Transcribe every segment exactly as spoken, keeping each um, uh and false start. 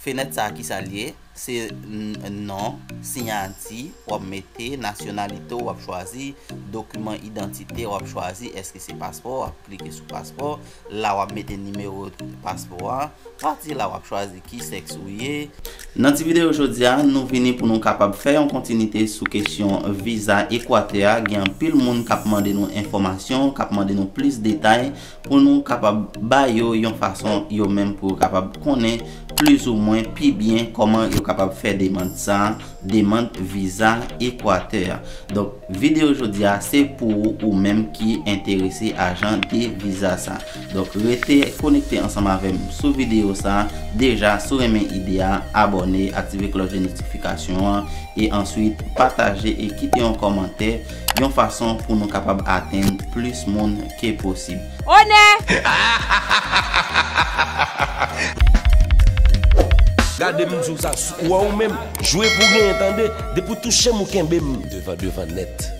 Fenèt sa a, kisa l ye? Se n-, non, siyati, w ap mete, nasyonalite w, w ap chwazi, dokiman idantite, w ap chwazi èske se paspò, w ap klike sou paspò, la w ap mete nimewo paspò a, pati la w ap chwazi ki sèks ou ye. Nan ti videyo jodi a, nou vini pou nou kapab fè yon kontinite sou kesyon viza Ekwatè a. Gen anpil moun k ap mande nou enfòmasyon, k ap mande nou plis detay, pou nou kapab ba yo yon fason yo menm pou yo kapab konnen plizoumwen pi byen kòman yo kapab fè demann sa, demann viza Ekwatè a. Donk, videyo jodi a, se pou ou, ou menm ki enterese a jan de viza sa. Donk, rete konekte ansanm avè m sou videyo sa. Deja, si w renmen ide a, abòne, aktive klòch de notifikasyon an, e answit pataje e kite yon kòmantè, yon fason pou nou kapab atenn plis moun ke posib. Onè! Gade m di w sa, ou wè ou menm, jwe pou genyen tande, depi w touche m ou kenbe m devan devan nèt.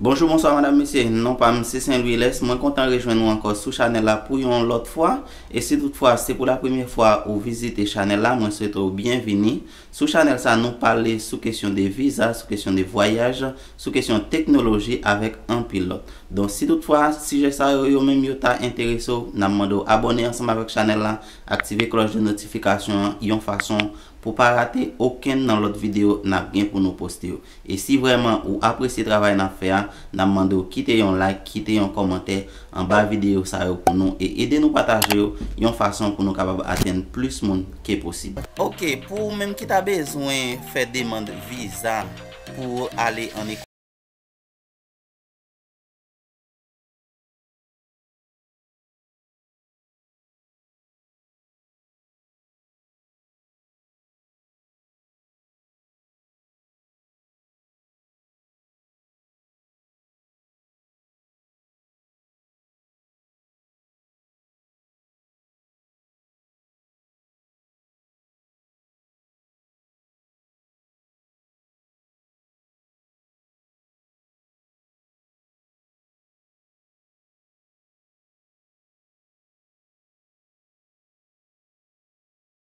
Bonjou, bonswa, madam, mesye, non pa m se Saint Louis Lès, mwen kontan rejwenn ou ankò sou chanèl la pou yon lòt fwa, e si toutfwa se pou la premyè fwa ou vizite chanèl la, mwen swete w byenvini. Sou chanèl sa, nou pale sou kesyon de viza, sou kesyon de vwayaj, sou kesyon teknoloji avèk anpil lòt. Donk, si toutfwa sijè sa yo, yo menm yo ta enterese w, n ap mande w abòne ansanm avèk chanèl la, aktive klòch de notifikasyon an, yon fason pou pa rate okenn nan lòt videyo n ap gen pou nou poste yo. E si vrèman ou apresye travay n ap fè a, n ap mande w kite yon like, kite yon kòmantè anba videyo sa yo pou nou e ede nou pataje yo yon fason pou nou kapab atenn plis moun ke posib. Oke, pou ou menm ki ta bezwen fè demann viza pou ale ann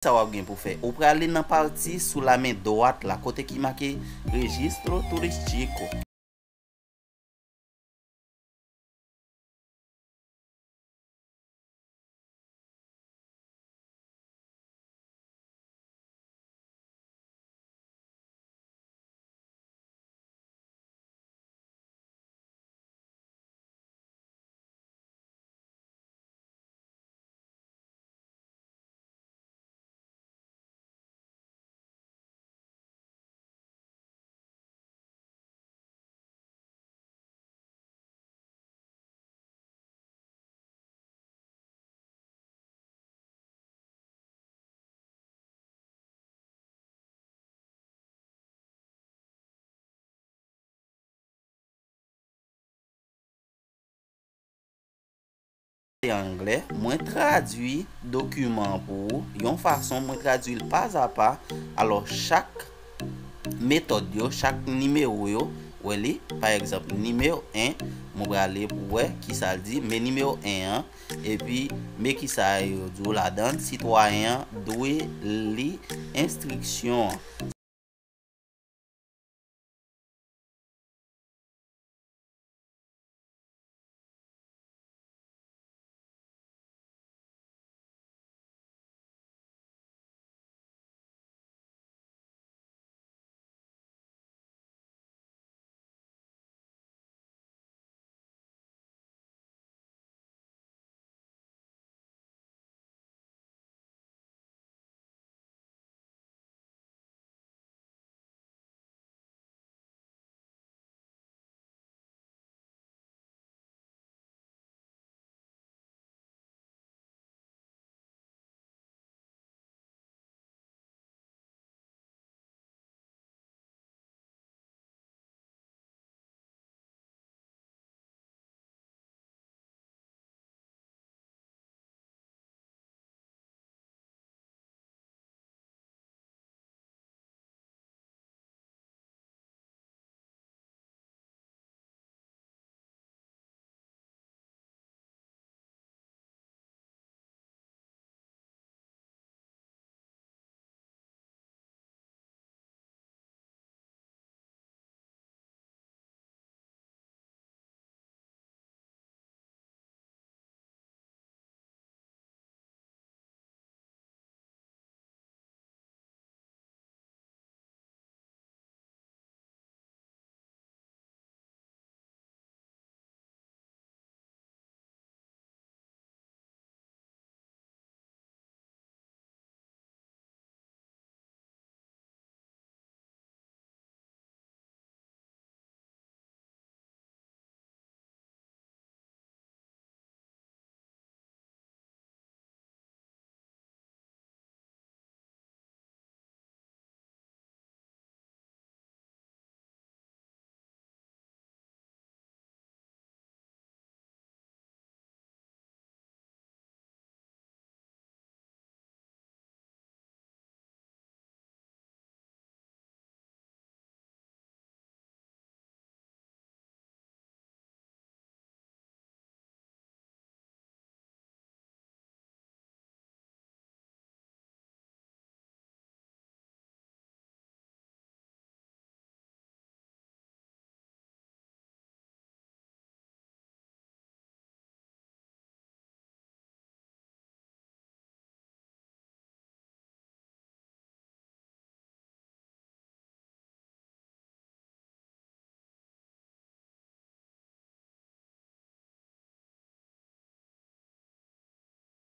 Sa w ap gen pou fè. Ou prale nan pati sou lamen dwat la, kote ki make Registro Turístico. Anglè, mwen tradui dokiman an pou ou, yon fason mwen tradui l pazapa. Alò, chak metòd yo, chak nimewo yo, wè li, pa egzanp, nimewo en, mwen prale pou wè kisa l di, men nimewo en an, epi men kisa yo di w ladan l, sitwayen an dwe li enstriksyon an.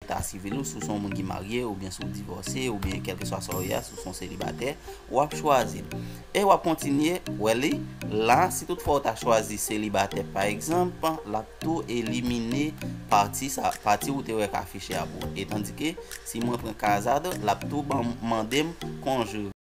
ta sivil ou, si w se yon moun ki marye, oubyen si w divòse, oubyen kèlkeswa sa w ye a, si w se yon selibatè, w ap chwazi l. E w ap kontinye, wè li, la, si toutfwa w ta chwazi selibatè, pa egzanp, l ap tou elimine pati sa, pati ou te wè k afiche a pou ou. E tandike, si mwen pran casado, l ap tou ban, mande m konjure.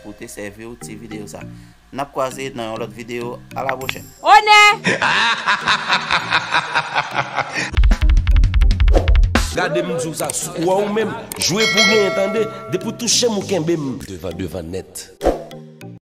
Pou te sèvi w ti videyo sa. N ap kwaze nan yon lòt videyo. A la pwochèn. Onè! Gade m di w sa, si w wè w menm, jwe pou w genyen tande, depi w touche m ou kenbe m. Devan, devan nèt.